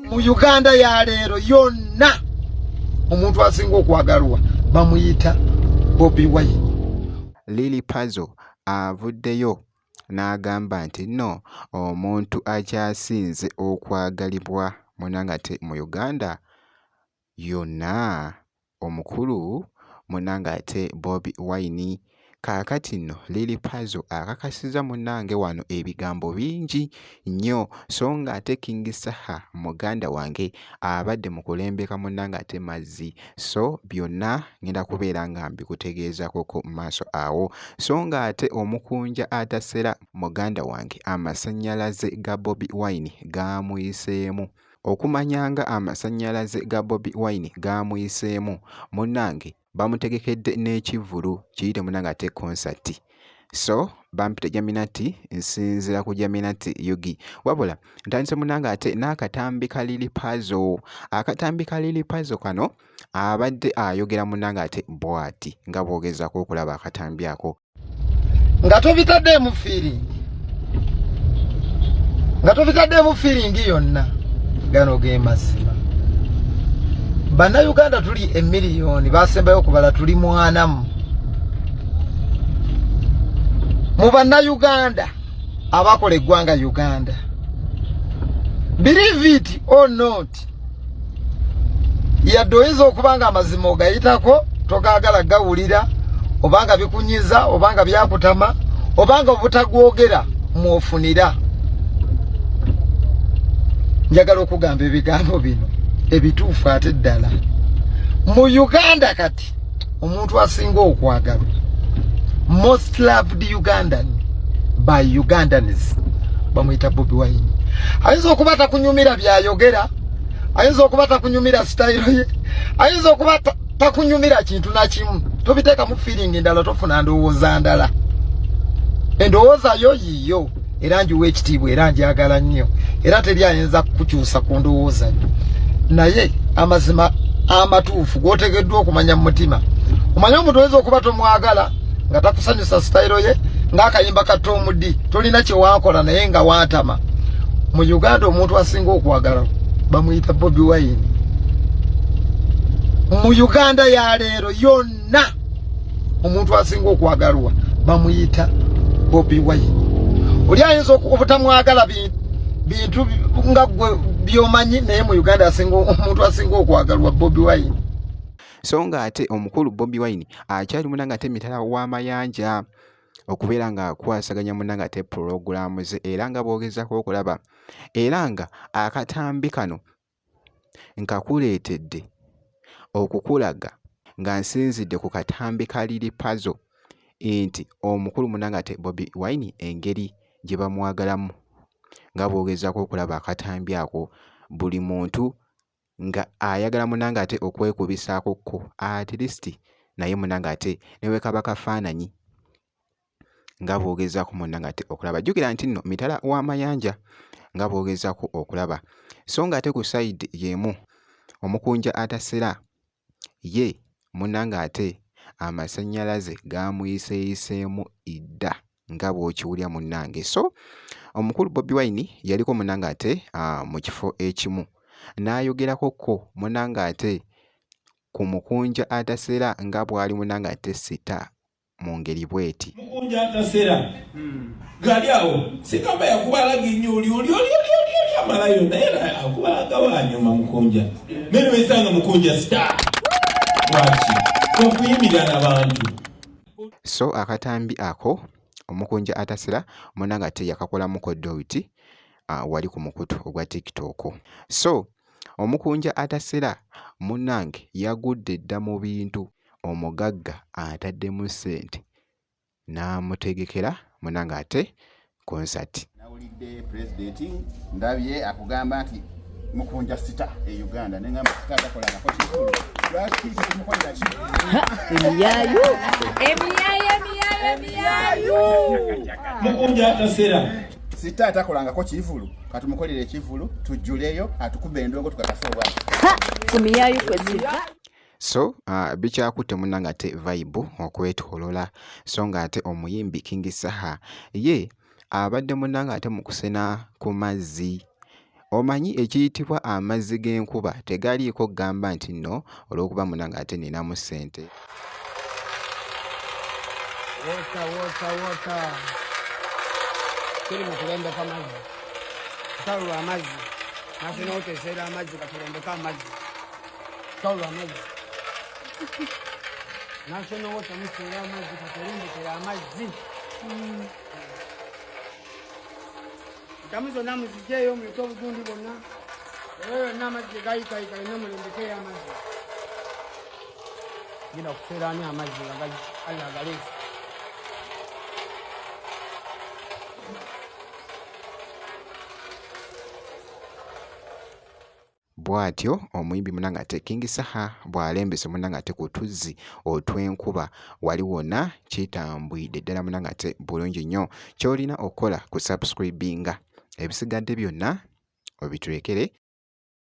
Mu Uganda ya leero yonna omuntu asinga okwagalwa bamuyita Bobi Wine. Lili Pazo avuddeyo n'agamba nti nno omuntu akyasinze okwagalibwa munnange mu Uganda yonna omukulu munnange ate Bobi Wine. Kaakati nno Lil Pazo akakasizza munnange wano ebigambo bingi nnyo so ng'ate King Saha muganda wange abadde mu kulembeka munnange ate mazzi so byonna ngenda kubeera nga mbikutegeezaakoko mu maaso awo so ng'ate omukunja atasera muganda wange amasannyalaze ga Bobi Wine gaamuyiseemu. Okumanya nga amasannyalaze ga Bobi Wine gaamuyiseemu munnange bamutegekedde n'ekivvulu kiyite munnange ate concert. So bampita Jaminati nsinziira ku Jaminati Yugi. Wabula ntandise munnange ate n'akatambi ka Lil Pazo. Akatambi ka Lil Pazo kano abadde ayogera munnange ate bw'ati nga bw'ogezaako okulaba akatambi ako. Nga tobitaddeemu fiiringi, nga tobitaddeemu fiiringi yonna, gano ge mazima. Bannayuganda tuli emiliyoni basembayo okubala tuli mwanamu mu bannayuganda abakola eggwanga Uganda. Believe it or not, yadde oyinza okuba nga amazima ogayitako togaagala gawulira, obanga bikunyiza, obanga byakutama, obanga obutagwogera mwofunira. Njagala okugamba ebigambo bino ebituufu ate ddala. Mu Uganda kati omuntu asinga okwagalwa, most loved Ugandan by Ugandans, bamuyita Bobi Wine. Ayinza okuba takunyumira byayogera, ayinza okuba takunyumira sitayiro ye, ayinza okuba takunyumira kintu nakimu, tobiteekamu feeling ndala, tofuna ndowooza ndala. Endowooza yo yiyo, era njiwa ekitiibwa, era njagala nnyo, era teri ayinza kukukyusa ku ndowooza yo. Naye amazima amatuufu g'otegeddwa okumanya mu mutima, omanye omuntu oyinza okuba tomwagala nga takusanyusa sitayiro ye, ng'akayimba ka Tom D, tolina kye wankola naye nga wantama. Mu Uganda omuntu asinga okwagala bamuyita Bobi Wine. Mu Uganda ya leero yonna omuntu asinga okwagalwa bamuyita Bobi Wine. Oli ayinza obutamwagala bintu nga gwe byomanyi, naye mu Uganda omuntu asinga okwagalwa Bobi Wine. So ng'ate omukulu Bobi Wine akyali munnange ate mitala w'amayanja okubeera ng'akwasaganya munnange ate pulogulaamu ze, era nga bw'ogezaako okulaba era nga akatambi kano nkakuleetedde okukulaga nga nsinzidde ku katambi ka Lil Pazo nti omukulu munnange ate Bobi Wine engeri gye bamwagalamu nga bw'ogezaako okulaba akatambi ako, buli muntu nga ayagala munnange ate okwekubisaako ko at least naye munnange ate ne bwe kaba kafaananyi nga bw'ogezaako munnange ate okulaba. Jjukira nti nno mitala w'amayanja nga bw'ogezaako okulaba. So ng'ate ku sayidi y'emu omukunja atasera ye munnange ate amasannyalaze gaamuyiseeyiseemu dda nga bw'okiwulira munnange. So omukulu Bobi Wine yaliko munnange ate mu kifo ekimu n'ayogerako ko munnange ate ku mukunja atasera nga bw'ali munnange ate sita mu ngeri bw'eti. Mukunja atasera gali awo sigamba yakubalaga ennyo oli oli oli oli oli oli amalayo, naye akubalaga wanyuma mukunja naye wesanga mukunja star lwaki okuyimirira n'abantu. So akatambi ako omukunja atasera munnange ate yakakolamuko dowiti wali ku mukutu ogwa TikTok. So omukunja atasera munnange yagudde dda mu bintu, omugagga ataddemu ssente n'amutegekera munnange ate concert. Nawulidde pulezidenti ndabye akugamba nti mukunja sita e Uganda, nengamba sita atakolangako kikulu, lwaki temukolera ki? Emiyayu. Emiyayu, emiyayu, emiyayu. Mukunja atasera sita atakolangako kivulu, katumukolere ekivulu tujjuleyo atukube endongo tukakase obwaki Ku miyayu kwe siva. So bikyakutte munnange ate vibe okwetoolola. So ng'ate omuyimbi King Saha ye abadde munnange ate mu kusena ku mazzi. Omanyi ekiyitibwa amazzi g'enkuba tegaliiko kugamba nti nno olw'okuba munange ate ninamu ssente. Water, water, water. Tuli mu kulembeka mazzi. Lutalo lwa mazzi. National Water eseera amazzi katulembeke amazzi. Lutalo lwa mazzi. National Water museera amazzi katulembekere amazzi. Entamu zonna muziggyeeyo muleke obugundi bwonna. Eyo yonna amazzi gye gayikayika yonna mulembekeeyo amazzi. Genda kuseera ani amazzi nga Allah agaleese. Bw'atyo omuyimbi munnange ate King Saha bw'alembese munnange ate ku tuzzi otw'enkuba wali wonna kitambwidde ddala munnange ate bulungi nnyo. Ky'olina okukola ku subscribinga ebisigadde byonna obitulekere.